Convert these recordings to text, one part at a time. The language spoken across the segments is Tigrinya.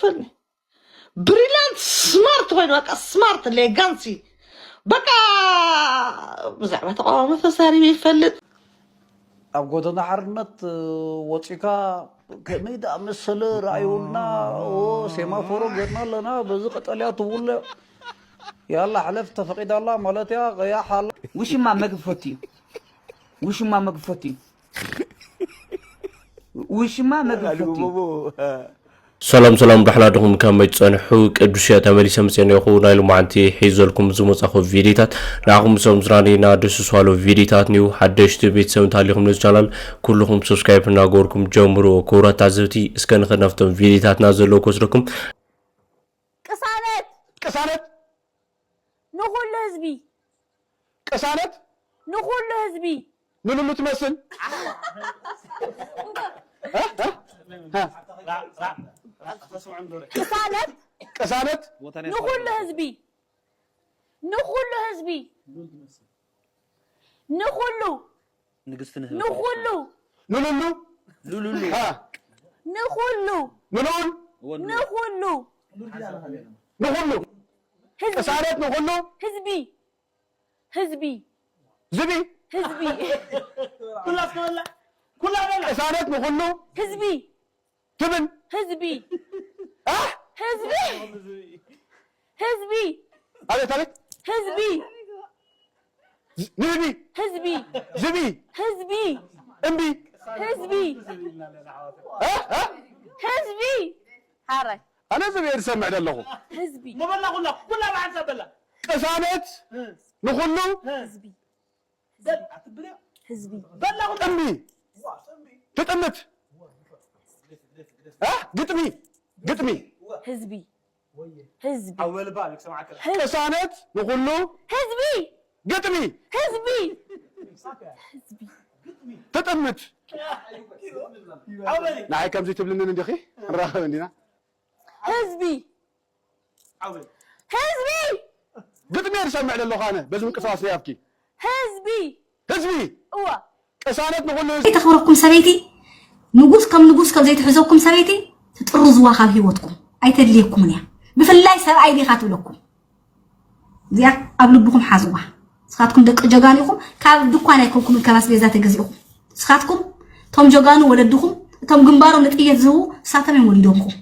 ፍልሚ ብሪሊያንት ስማርት ኮይኑ በቃ ስማርት ሌጋንሲ በቃ ብዛዕባ ተቃዋሚ ተዛሪበ ይፈልጥ። ኣብ ጎደና ሓርነት ወፂካ ከመይ ደኣ መሰለ ረኣይውልና። ኦ ሴማፎሮ ጌርና ኣለና፣ በዚ ቀጠልያ ትውለ። ያላ ሕለፍ ተፈቂዳላ ማለት እያ። ቀያሕ ኣላ። ውሽማ መግቢ ፈትዩ። ውሽማ መግቢ ፈትዩ። ውሽማ መግቢ ፈትዩ። ሰላም ሰላም፣ ዳሕና ድኹም ከመይ ትጸንሑ? ቅዱስ እየ ተመሊሰ መጽኤ ነኹ። ናይ ሎማዓንቲ ሒዘልኩም ዝመጻኹ ቪዲዮታት ንዓኹም ሰላም ዝራኒና ደስ ዝባሉ ቪዲዮታት ኒው ሓደሽቲ ቤተሰብ እንተሃሊኹም ነዚ ቻናል ኩልኹም ሰብስክራይብ እናገበርኩም ጀምሩ። ክቡራት ታዘብቲ፣ እስከ ንኸድ ናብቶም ቪዲዮታትና ዘለዉ ክወስደኩም። ቅሳነት ቅሳነት ንኹሉ ህዝቢ። ቅሳነት ንኹሉ ህዝቢ። ንሉሉ ትመስል። እ? እ? እ? ቅሳነት ቅሳነት ንኹሉ ህዝቢ። ንኹሉ ህዝቢ። ንኹሉ ንግስቲ ንህቢ ንኹሉ ንሉሉ ሉሉሉ። እ? ንኹሉ ንሉል ወንዱ ንኹሉ ንኹሉ። ህዝቢ። ቅሳነት ንኹሉ ህዝቢ። ህዝቢ። ዝቢ። ህዝቢ። ኩላ እስከ በላ። ኩላ በላ። ቅሳነት ንኹሉ ህዝቢ። ትብል። ህዝቢ። እ? ህዝቢ። ህዝቢ። ኣቤት ኣቤት። ህዝቢ። ዝ- ንህቢ። ህዝቢ። ዝቢ። ህዝቢ። እምቢ። ህዝቢ። እ? እ? ህዝቢ። ሓራይ። ኣነ ዝብኤ ዝሰምዕ ዘለኹ። ህዝቢ። ሞበላ ኩላ፣ ኩላ ብሓንሳብ በላ። ቅሳነት እ። ንኹሉ እ። ህዝቢ። በል፣ ኣትብልያ። ህዝቢ። በላ ኩላ። ጥሚ። ትጥምት። እ? ግጥሚ። ግጥሚ። ህዝቢ። ህዝቢ። ኣወልባ ልክሰማዕከ። ህዝቢ። ቅሳነት ንኹሉ ህዝቢ። ግጥሚ። ህዝቢ። ህዝቢ። ትጥምት። ኣውበሊ። ንዓይ ከምዚ ትብልንን እንዲኺ? ንራኸብ እንዲና። ህዝቢ። ኣውበሊ። ህዝቢ። ግጥሚ እየ ዝሰምዕ ዘለኹ ኣነ፣ በዚ ምንቅስቓስ ናይ ኣብኪ። ህዝቢ። ህዝቢ። እዋ። ቅሳነት ንኹሉ ህዝቢ። ዘይተኽብረኩም ሰበይቲ፣ ንጉስ ከም ንጉስ ከም ዘይትሕዘኩም ሰበይቲ፣ ትጥርዝዋ ካብ ህይወትኩም። ኣይተድልየኩምን እያ። ብፍላይ ሰብኣይ ዲኻ ትብለኩም። እዚኣ ኣብ ልብኹም ሓዝዋ። ንስኻትኩም ደቂ ጀጋኑ ኢኹም፣ ካብ ድኳን ኣይኮንኩምን ካብ ኣስቤዛ ተገዚእኹም። ንስኻትኩም፣ እቶም ጀጋኑ ወለድኹም፣ እቶም ግንባሮም ንጥይት ዝህቡ፣ ንሳቶም እዮም ወሊዶምኩም።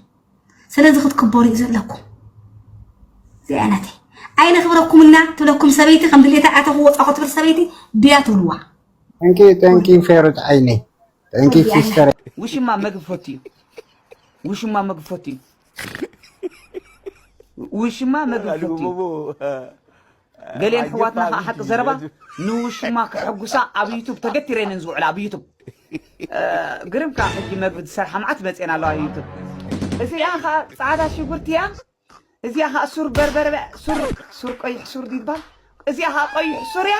ስለዚ ክትክበሩ እዩ ዘለኩም። እዚኣ ናተይ። ኣይነኽብረኩምና ትብለኩም ሰበይቲ፣ ከም ድሌታ ኣተኹ ወጻኹ ትብል ሰበይቲ፣ ብያ ትብልዋ። Thank you, thank you፣ ፌሩት ዓይነይ። Thank you፣ ሲስተር። ውሽማ መግቢ ፈትዩ። ውሽማ መግቢ ፈትዩ። ውሽማ መግቢ ፈትዩ። ገሌን ኣሕዋትና ከዓ ሓቂ ዘረባ ንውሽማ ከሐጉሳ ኣብ ዩቱብ ተገቲረን ዝውዕላ ኣብ ዩቱብ። እ፣ ግርም ከዓ ሕጂ መግቢ ዝሰርሓ መዓት መፅኤን ኣለዋ ዩቱብ። እዚኣ ከዓ ፃዕዳ ሽጉርቲ እያ። እዚኣ ከዓ ሱር በርበረ፣ ሱር፣ ሱር ቀይሕ ሱር ይባል። እዚኣ ከዓ ቀይሕ ሱር እያ።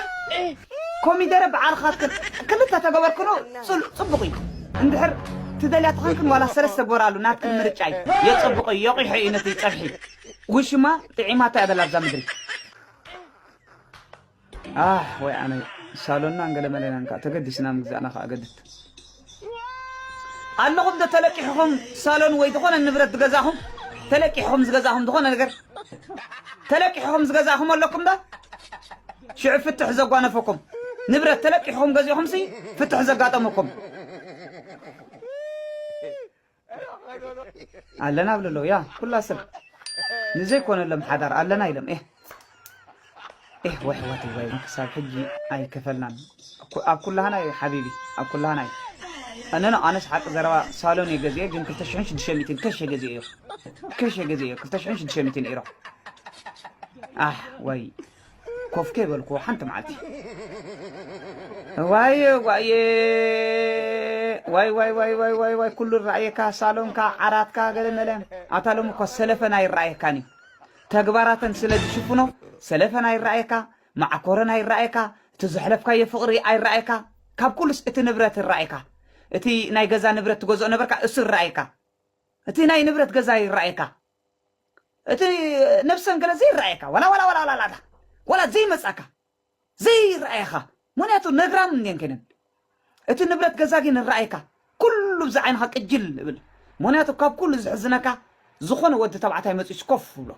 ኮሚደረ በዓልኻ ክል-፣ ክልተ ተገበርክኖ ጽል-፣ ጽቡቕ እዩ። እንድሕር ትደልያ ተኾንክን ዋላ ሰለስተ ግበራሉ፣ ናትክን ምርጫ እዩ። የጽብቕ እዩ፣ የቂሖ እዩ ነቲ ጸብሒ። ውሽማ ጥዒማታ እያ ዘላ ኣብዛ ምድሪ። ኣህ፣ ወይ ኣነ ሳሎንና እንገለመለና እንካ ተገዲስና ምግዛእና ከኣ ገድድ። ኣለኹም ዶ ተለቂሕኹም ሳሎን ወይ ዝኾነ ንብረት ዝገዛኹም? ተለቂሕኹም ዝገዛኹም ዝኾነ ነገር? ተለቂሕኹም ዝገዛኹም ኣለኩም ዶ? ሽዑ ፍትሕ ዘጓነፈኩም። ንብረት ተለቂሕኹም ገዚእኹምሲ ፍትሕ ዘጋጠመኩም። ኣለና ብለሎ፣ ያ፣ ኩላ ሰብ። ንዘይኮነሎም ሓዳር ኣለና ኢሎም፣ ኤህ። ኤህ፣ ወይ ኣሕዋተይ፣ ወይ ክሳብ ሕጂ ኣይከፈልናን። ኣኩ-፣ ኣብ ኩላህና እዩ ሓቢቢ፣ ኣብ ኩላህና እዩ። እነኖ፣ ኣነስ ሓቂ ዘረባ ሳሎን እየ ገዚኤ፣ ግን ክልተ ሽሕን ሽዱሽተ ሚእትን ከሽ እየ ገዚኤዮ። ከሽ እየ ገዚኤዮ፣ ክልተ ሽሕን ሽዱሽተ ሚእትን ኢሮ። ኣሕ፣ ወይ። ኮፍ ከይበልኩዎ ሓንቲ መዓልቲ። ዋየ፣ ዋየ። ዋይ፣ ዋይ፣ ዋይ፣ ዋይ፣ ዋይ፣ ዋይ፣ ኩሉ ራእየካ፣ ሳሎንካ፣ ዓራትካ፣ ገለ መለ። ኣታ ሎሚ እኮ ሰለፈን ኣይረኣየካን እዩ። ተግባራተን ስለ ዝሽፍኖ፣ ሰለፈን ኣይረኣየካ፣ ማዕኮረን ኣይረኣየካ፣ እቲ ዘሕለፍካዮ ፍቕሪ ኣይረኣየካ። ካብ ኩሉስ እቲ ንብረት ይረኣየካ። እቲ ናይ ገዛ ንብረት ትገዝኦ ነበርካ፣ እሱ ይረኣየካ። እቲ ናይ ንብረት ገዛ ይረኣየካ። እቲ ነብሰን ገለ ዘይረኣየካ፣ ዋላ፣ ዋላ፣ ዋላ፣ ዋላ፣ ዋላ፣ ዋላ ዘይመጻካ፣ ዘይረኣየኻ። ምኽንያቱ ነግራም እንድየን ከይነን። እቲ ንብረት ገዛ ግን ይረኣየካ። ኩሉ ብዚ ዓይንኻ ቅጅል ይብል። ምኽንያቱ ካብ ኩሉ ዝሕዝነካ፣ ዝኾነ ወዲ ተባዕታይ መጺኡስ ኮፍ ብሎ።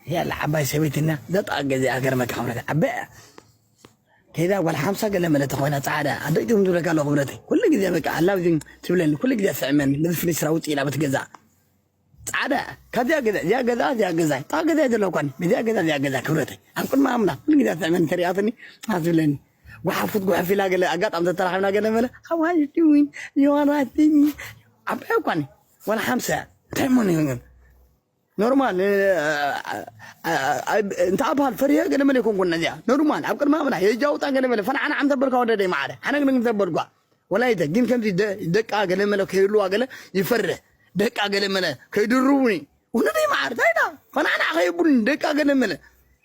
ያላ ዓባይ ሰበይትና ዘጣ ገዚኣ ገርመካ ክብረተይ ዓባይ እያ። ከይዳ ጓል ሓምሳ ገለ መለ ተኾይና ጻዕዳ ኣደቂቶም ዝብለካ ኣለኹ ክብረተይ። ኩሉ ግዜ በቃ ኣላብዚን ትብለኒ፣ ኩሉ ግዜ ትስዕመኒ። ነዚ ፍልስራ ውጽእ ኢላ በቲ ገዛ ጻዕዳ እያ። ካብዚኣ ገዛ እዚኣ ገዛ እዚኣ ገዛ እታ ገዛ እያ ዘለዋ እኳ እዚኣ ገዛ እዚኣ ገዛ ክብረተይ ኣብ ቅድሚ ኣምላኽ ኩሉ ግዜ ትስዕመኒ፣ ተሪኣትኒ ኣትብለኒ። ጓሓፉት ጉሕፍ ኢላ ገለ ኣጋጣሚ ተተራኺብና ገለ መለ how are you doing? You are right? ዓባይ እኳ ጓል ሓምሳ እያ። እንታይ እሞ ይኸውን? ኖርማል እንተ ኣብሃል ፈሪሀ ገለ መለ ይኮንኩን ነዚኣ ኖርማል ኣብ ቅድሚ ኣምላኽ የጃውጣ ገለ መለ ፈንዓና ዓም ተበልካ ወደደይ ማዕረ ሓነግነግ ተበልኳ። ወላይተ ግን ከምዚ ደ- ደቃ ገለ መለ ከይህልዋ ገለ ይፈርህ። ደቃ ገለ መለ ከይድርቡኒ ውነደይ ማዕረ ታይዳ ፈንዓና ከይቡን ደቃ ገለ መለ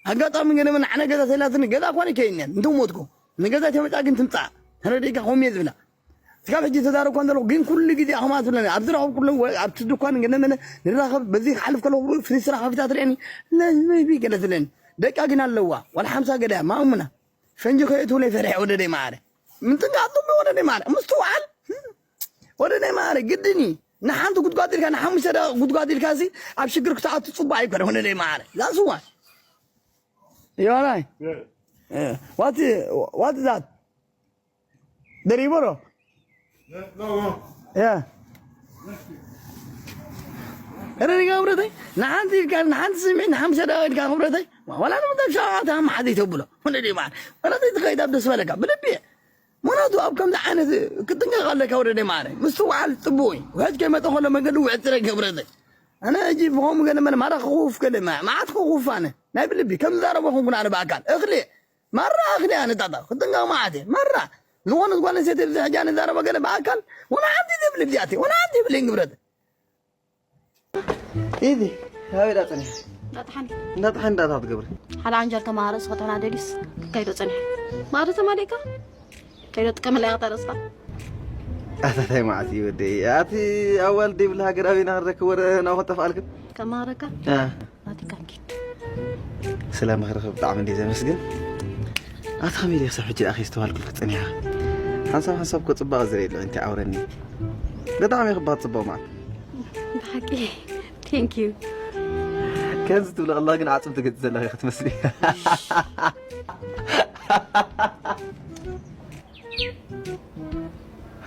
ኣጋጣሚ ገለ መለ ዓነ ገዛ ተላትኒ ገዛ ኳነ ከይነን እንተ ሞትኩ ንገዛ ተመጻ ግን ትምጻ ተረዲካ ኮሜ ዝብላ ስጋብ ሕጂ ተዛረብኳ ዘለኹ ግን ኩሉ ግዜ ኣኹም ኣትብለኒ ኣብ ዝረኸብ ኩሉ ኣብቲ ድኳን ገለ መለ ንራኸብ በዚ ክሓልፍ ከለኹ ፍልስራ ከፊታ ትርእኒ ለዝቢ ገለ ትብለኒ ደቃ ግን ኣለዋ ዋላ ሓምሳ ገለ ማእሙና ፈንጂ ከየትውለይ ፈሪሐ ወደደይ ማዕረ ምንጥንቃቕ ጽቡቕ ወደደይ ማዕረ ምስትውዓል ወደደይ ማዕረ ግድን እዩ ንሓንቲ ጉድጓድ ኢልካ ንሓሙሽተ ደቂቕ ጉድጓድ ኢልካ ሲ ኣብ ሽግር ክትኣቱ ጽቡቕ ኣይኮነ ወደደይ ማዕረ ዛስዋ ይዋላይ what what that ደሪቦ ዶ Yeah. እረ ዲጋ ክብረተይ ንሓንቲ ኢልካ ንሓንቲ ስሚዕ ንሓምሳ ደቂቕ ኢልካ ክብረተይ ዋላ ንምንታይ ሸቃታ መሓዘይ ተብሎ ወለዲ ይበሃል ወለዲ ትኸይድ ኣብ ደስ በለካ ብልቢ ምክንያቱ ኣብ ከምዚ ዓይነት ክትጥንቀቕ ኣለካ ወለዲ ማዕረ ምስትውዓል ጽቡቕ እዩ ውሕጅ ከይመጠ ከሎ መንገዲ ውሕጅ ጽረ ክብረተይ ኣነ እጂ ብኸምኡ ገለ መለ ማራ ክኹፍ ገለ መ- መዓት ክኹፍ ኣነ ናይ ብልቢ ከም ዝዛረቦ ኮንኩን ኣነ ብኣካል እኽሊ ማራ ኣኽሊ ኣነ ጣጣ ክጥንቀቕ መዓት እየ ማራ ዝኾነ ጓል ኣንስተይቲ ብዚ ሕጂ ኣነ ዛረቦ ገለ ብኣካል ወላ ሓንቲ ዘይብሊ እዚኣቲ ወላ ሓንቲ ይብለኝ ግብረት ኢዚ ኣበይ ዳ ጸኒሐ እንዳጥሓን እንዳጥሓን እንዳታ ትገብሪ ሓደ ዓንጃል ተማሃረ ስኸተና ደሊስ ከይዶ ጸኒሐ ማዕረ ተማሊእካ ከይዶ ጥቀመላ ኢኻ ተረስኻ ኣታታይ መዓት እዩ ወደይ ኣቲ ኣዋልድ ይብል ሃገር ኣበይና ክንረክብ ወረ ናው ከጠፍኣልክን ከማረካ እ። ኣቲ ካንኪድ ስለ ምኽርኺ ብጣዕሚ እንደ ዘመስግን ኣቲ ከመይ ኢለ ክሳብ ሕጂ ደኣ ከይስተዋልኩልኪ ጸኒሓ ሓንሳብ ሓንሳብ እኮ ጽባቐ ዝርእየሉ ዕንቲ ኣውረኒ ብጣዕሚ ክባር ጽቡቕ ማለት ብሓቂ ቴንክ ዩ ከምዚ ትብሎ ከላ ግን ዓጽም ትገጽ ዘለኺ ክትመስሊ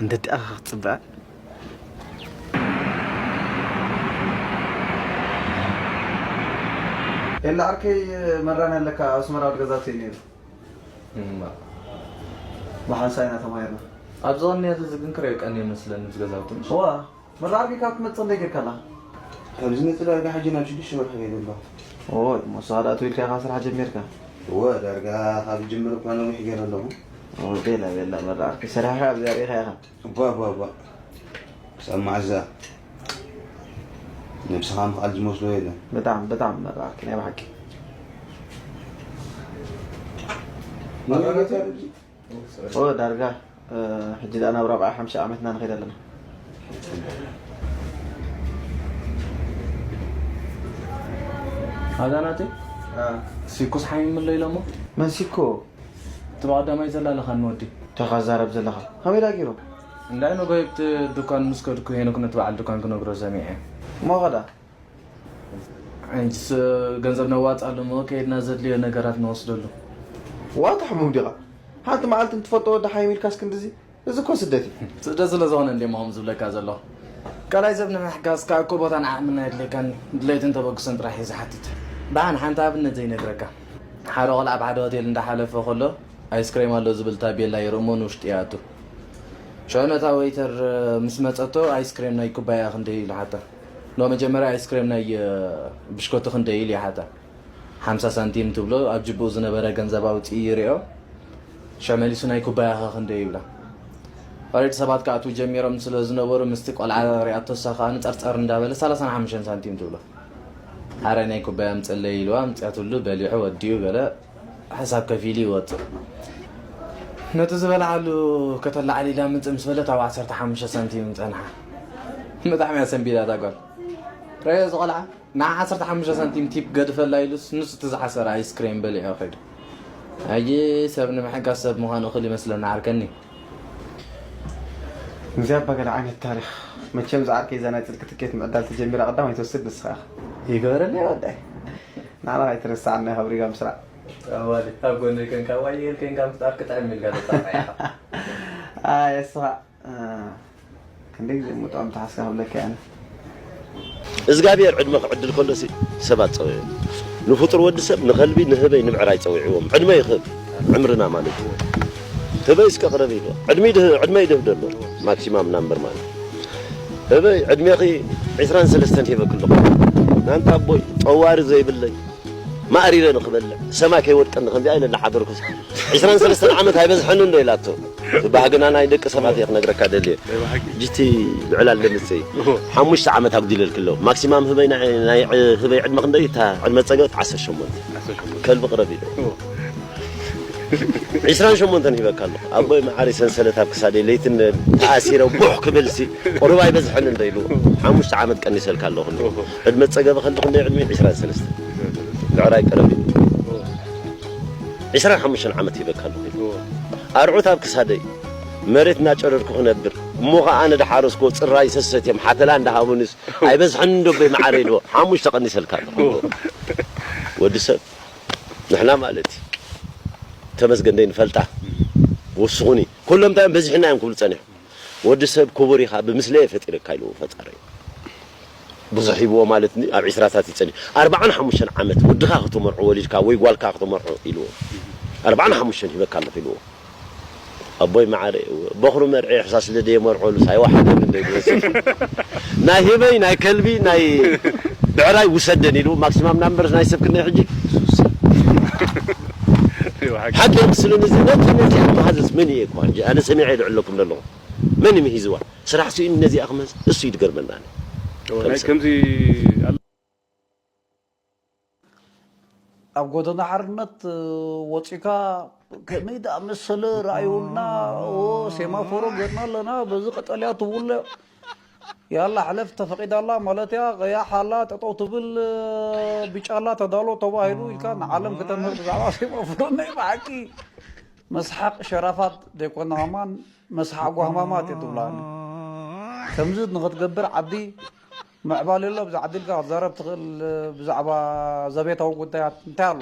እንደ ደኣ ክትጽበ ኤላ ዓርከይ መራን ኣለካ ኣስመራ ወዲ ገዛውቲ ነይሩ እማ ብሓንሳብ ኢና ተማሂርና ኣብዚ ቀንየት እዚ ግን ክሪኦ ቀንየ መስለኒ እዚ ገዛውቲ ምሽ ዋ መራርቢ ካብ ትመጽእ እንደ ጌርካ ኣላ ኣብዚ ነቲ ዳርጋ ሕጂ ናብ ሽዱሽተ ወርሒ ገይሩ ኣሎ ኦይ ሞሳ ዳኣ ትብልካ ኢኻ ስራሕ ጀሚርካ እወ ዳርጋ ካብ ዝጅምር እኳ ነዊሕ ገይረ ኣለኹ ኦ ቤላ ቤላ መራርቢ ሰሪሕካ ኣብዚ ኣሪእኻ ኢኻ እባ እባ እባ ክሳብ መዓዛ ነብስኻ ምኽኣል ዝመስሎ የለን ብጣዕሚ ብጣዕሚ መራርቢ ናይ ብሓቂ መራርቢ ኦ ዳርጋ ሕጂ ደኣ ናብ ራብዓይ ሓምሻ ዓመትና ንኸይድ ኣለና ኣዛ ናተይ ሲኮስ ሓሚሙ ኣሎ ኢሎሞ መን ሲኮ እቲ ብቐዳማይ ዘላለኻኒ ወዲ እንታይ ዛረብ ዘለኻ ከመይ ዳ ገይሩ እንዳይ ነጎይ ኣብቲ ድኳን ምስ ከድኩ ሄኖክ ነቲ በዓል ድኳን ክነግሮ ሰሚዐ እሞ ኸዳ ሕጅስ ገንዘብ ነዋፅኣሉ እሞ ከይድና ዘድልዮ ነገራት ንወስደሉ። ዋታ ሕሙም ዲኻ? ሓንቲ መዓልቲ ንትፈልጦ ወዲ ሓይም ኢልካስ ክንድዚ? እዚ እኮ ስደት እዩ። ስደት ስለ ዝኾነ እንድየ እሞ ከምኡ ዝብለካ ዘለኹ። ካልኣይ ሰብ ንምሕጋዝ ከኣ እኮ ቦታን ዓቕምን ኣየድልየካን፣ ድሌትን ተበግሶን ጥራሕ እየ ዝሓትት። ደሓን ሓንቲ ኣብነት ዘይነግረካ። ሓደ ቆልዓ ኣብ ሓደ ሆቴል እንዳሓለፈ ከሎ ኣይስክሬም ኣሎ ዝብል ታቤላ ይርኢ እሞ ንውሽጢ ይኣቱ። ሽዑ ነታ ወይተር ምስ መጸቶ ኣይስክሬም ናይ ኩባያ ክንደይ ኢሉ ሓታ። ኖ መጀመርያ ኣይስክሬም ናይ ብሽኮቲ ክንደይ ኢሉ ይሓታ። ሓምሳ ሳንቲም ትብሎ ኣብ ጅብኡ ዝነበረ ገንዘብ ኣውጺኡ ይሪኦ። ሽዑ መሊሱ ናይ ኩባያኸ ክንደይ ይብላ። ኦሬዲ ሰባት ክኣትዉ ጀሚሮም ስለ ዝነበሩ ምስቲ ቆልዓ ሪኣቶ እሳ ከኣ ንጸርጸር እንዳበለ ሰላሳን ሓሙሽተን ሳንቲም ትብሎ። ሓራይ ናይ ኩባያ ኣምጽለይ ኢልዋ ኣምጺኣትሉ በሊዑ ወዲኡ ገለ ሕሳብ ከፊሉ ይወጽእ። ነቲ ዝበልዓሉ ከተለዓሊላ ምጽእ ምስ በለት ኣብ ዓሰርተ ሓሙሽተ ሳንቲም ጸንሓ። ብጣዕሚ እያ ሰንቢዳ እታ ጓል። ረዮ እዚ ቆልዓ ንዓ ዓሰርተ ሓሙሽተ ሳንቲም ቲፕ ገድፈላ ኢሉስ ንሱ እቲ ዝሓሰረ ኣይስክሬም በሊዑ ከይዱ። ኣየ ሰብ ንምሕጋዝ ሰብ ምዃኑ እኹል ይመስለኒ ዓርከኒ። እዚ ኣባ ገለ ዓይነት ታሪኽ መቸም ዝዓርከይ እዛ ናይ ጽድቂ ትኬት ምዕዳል ተጀሚራ ቀዳማይ ትወስድ ንስኻ ኢኻ። ይግበረለይ ወዳይ። ንዓና ኣይትረስዓና ኢኻ ብሪጋ ምስራዕ። ኣዋሊ ኣብ ጎነይ ኮንካ ዋየ ኢልከ ኢንካ ምፍጣር ክጥዕም ኢልካ ተጣዕማ ኢኻ። ኣይ እስኻ፣ እ፣ ክንደይ ግዜ ምጥዖም ተሓስካ ክብለካ እየ ኣነ። እዝጋብሔር ዕድመ ክዕድል ከሎሲ ሰባት ጸዊዑ። ንፍጡር ወዲ ሰብ፣ ንኸልቢ፣ ንህበይ፣ ንብዕራይ ጸዊዕዎም። ዕድመ ይኽብ፣ ዕምርና ማለት እዩ። ህበይ እስከ ቅረብ ኢሉ። ዕድመ ይድህ-፣ ዕድመ ይድህብ ደሎ። ማክሲማም ናምበር ማለት። ህበይ ዕድሜኺ ዕስራን ሰለስተን ሂበኪ ኣለኹ። ናንታ ኣቦይ ጠዋሪ ዘይብለይ፣ ማእሪረ ንኽበልዕ፣ ሰማይ ከይወድቀኒ ከምዚኣ ኢለ እናሓደርኩስ። ዕስራን ሰለስተን ዓመት ኣይበዝሐንን ዶ ኢላቶ። ባህግና ናይ ደቂ ሰባት እየ ክነግረካ ደልየ። ናይ ባህጊ። ጅቲ ብዕላል ደምሰይ። እዎ። ሓሙሽተ ዓመት ኣጉዲለልኪ ኣለኹ። ማክሲማም ህበይ ናይ፣ ናይ ዕ-፣ ህበይ ዕድመ ክንደይ እታ ዕድመ ጸገበት ዓሰርተ ሸሞንተ። ዓሰርተ ሸሞንተ። ከልቢ ቅረብ ኢሉ። እዎ። ዕስራን ሸሞንተን ሂበካ ኣለኹ። ኣቦይ መዓሪ ሰንሰለት ኣብ ክሳደይ ለይትን ተኣሲረ ቡሕ ክብልሲ ቁሩብ ኣይበዝሐንን ዶ ኢሉ። ሓሙሽተ ዓመት ቀኒሰልካ ኣለኹ። እዎ። ዕድመ ጸገበ ከለኹ ክንደይ ዕድመ? ዕስራን ሰለስተን። ዕስራን ሰለስተን። ብዕራይ ቅረብ ኢሉ። እዎ። ዕስራን ሓሙሽተን ዓመት ሂበካ ኣለኹ ኢሉ። እዎ። ኣርዑት ኣብ ክሳደይ መሬት እናጨረርኩ ክነብር እሞ ኸዓ ኣነ ድሓረስኮ ጽራይ ሰሰት እዮም ሓተላ እንዳሃቡንስ ኣይበዝሐን ዶ ኣቦይ መዓረ ኢልዎ። ሓሙሽተ ቀኒሰልካ ኣለኹ። እዎ። ወዲ ሰብ ንሕና ማለት እዩ። ተመስገን ደይ ንፈልጣ። ወስኹኒ። ኩሎም እንታይ እዮም በዚሕና እዮም ክብሉ ጸኒሑ። ወዲ ሰብ ክቡር ኢኻ፣ ብምስለ እየ ፈጢረካ ኢልዎ ፈጣሪ። ብዙሕ ሂብዎ ማለት ኒ-፣ ኣብ ዕስራታት ይጸንሕ። ኣርባዓን ሓሙሽተን ዓመት ወድኻ ክትመርዖ ወሊድካ ወይ ጓልካ ክትመርዖ ኢልዎ። ኣርባዓን ሓሙሽተን ሂበካ ኣለኹ ኢልዎ። ኣቦይ መዓረ፣ በኹሪ መርዒ ሕሳስ ስለ ደየመርዖሉስ ኣይወሓደን እንደ ይመስል። ናይ ህበይ፣ ናይ ከልቢ፣ ናይ ብዕራይ ውሰደን ኢሉ፣ ማክሲማም ናምበርስ ናይ ሰብ ክንደይ ሕጂ? ሓቂ ምስሉን እዚ ነቲ ነዚኣ መሃዘስ መን እየ እኳ ሕጂ? ኣነ ሰሚዐ ይልዕለኩም ዘለኹ። መን እዩ ምሂዝዋ? ስራሕ ስኢኑ ነዚኣ ክመዝ-፣ እሱ እዩ ዝገርመና። እዎ፣ ናይ ከምዚ ኣለ። ኣብ ጎደና ሓርነት፣ እ፣ ወጺካ ከመይ ደኣ መሰለ ረኣዩልና፣ ኦ፣ ሴማፎሮ ገርና ኣለና፣ በዚ ቀጠልያ ትውለ፣ ያላ ሕለፍ ተፈቒዳላ ማለት እያ፣ ቀያሕ ኣላ፣ ጠጠው ትብል፣ እ፣ ቢጫ ኣላ፣ ተዳሎ ተባሂሉ ኢልካ ንዓለም ከተምህር ብዛዕባ ሴማፎሮ ናይ ብሓቂ መስሓቕ ሸራፋት ዘይኮነ ከማን መስሓቕ ጓህማማት እየ ትብላኒ። ከምዚ ንኽትገብር ዓዲ ምዕባለ ኣሎ፣ ብዛ ዓዲ ኢልካ ክትዛረብ ትኽእል ብዛዕባ ዘቤታዊ ጉዳያት እንታይ ኣሎ?